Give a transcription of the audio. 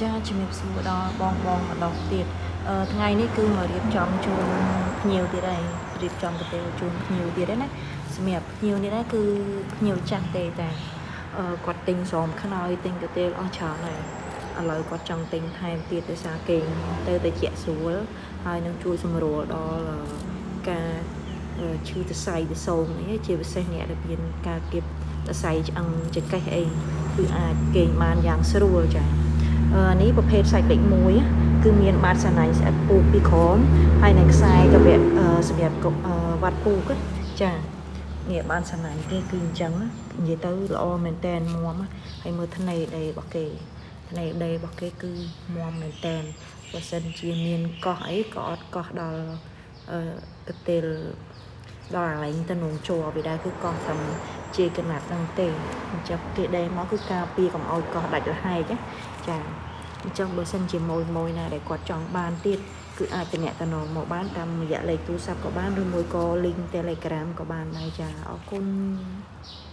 ចាជំរាបសួរដល់បងបងម្ដងទៀតអឺថ្ងៃនេះគឺមករៀបចំជូនភ្ញៀវទៀតហើយរៀបចំកន្ទេលជូនភ្ញៀវទៀតហើយណាសម្រាប់ភ្ញៀវនេះដែរគឺភ្ញៀវចាស់ទេតាអឺគាត់ទិញស្រោមខ្នើយទិញកន្ទេលអស់ច្រើនហើយឥឡូវគាត់ចង់ទិញថែមទៀតដោយសារគេងទៅតែជាក់ស្រួលហើយនឹងជួយសម្រួលដល់ការឈឺសរសៃទៅសោមអីជាពិសេសអ្នកដែលមានការគៀបសរសៃឆ្អឹងចង្កេះអីគឺអាចគេងបានយ៉ាងស្រួលចា៎ អឺនេះប្រភេទសាច់លេខ1គឺមានបាតសាណាញ់ស្អិតពូកពីក្រោមហើយនឹងខ្សែកវៈអឺសម្រាប់កុអឺវ៉ាត់ពូកណាចានេះបានសាណាញ់គេគឺអញ្ចឹងណានិយាយទៅល្អមែនតែនមាំណាហើយមើលថ្នេរដេរបស់គេថ្នេរដេរបស់គេគឺមាំមែនតែនបើសិនជាមានកោះអីក៏អត់កោះដល់អឺកន្ទេលដល់កន្លែងទៅនងជ័រវាដែរគឺកោះតែជាកណាត់ហ្នឹងទេអញ្ចឹងគេដេមកគឺការពារកុំឲ្យកោះដាច់រហែកណាចា អញ្ចឹងបើសិនជាមួយមួយណាដែលគាត់ចង់បានទៀតគឺអាចតំណតំណងមកបានតាមរយៈលេខទូរស័ព្ទក៏បានឬមួយក៏ link Telegram ក៏បានដែរចាអរគុណ។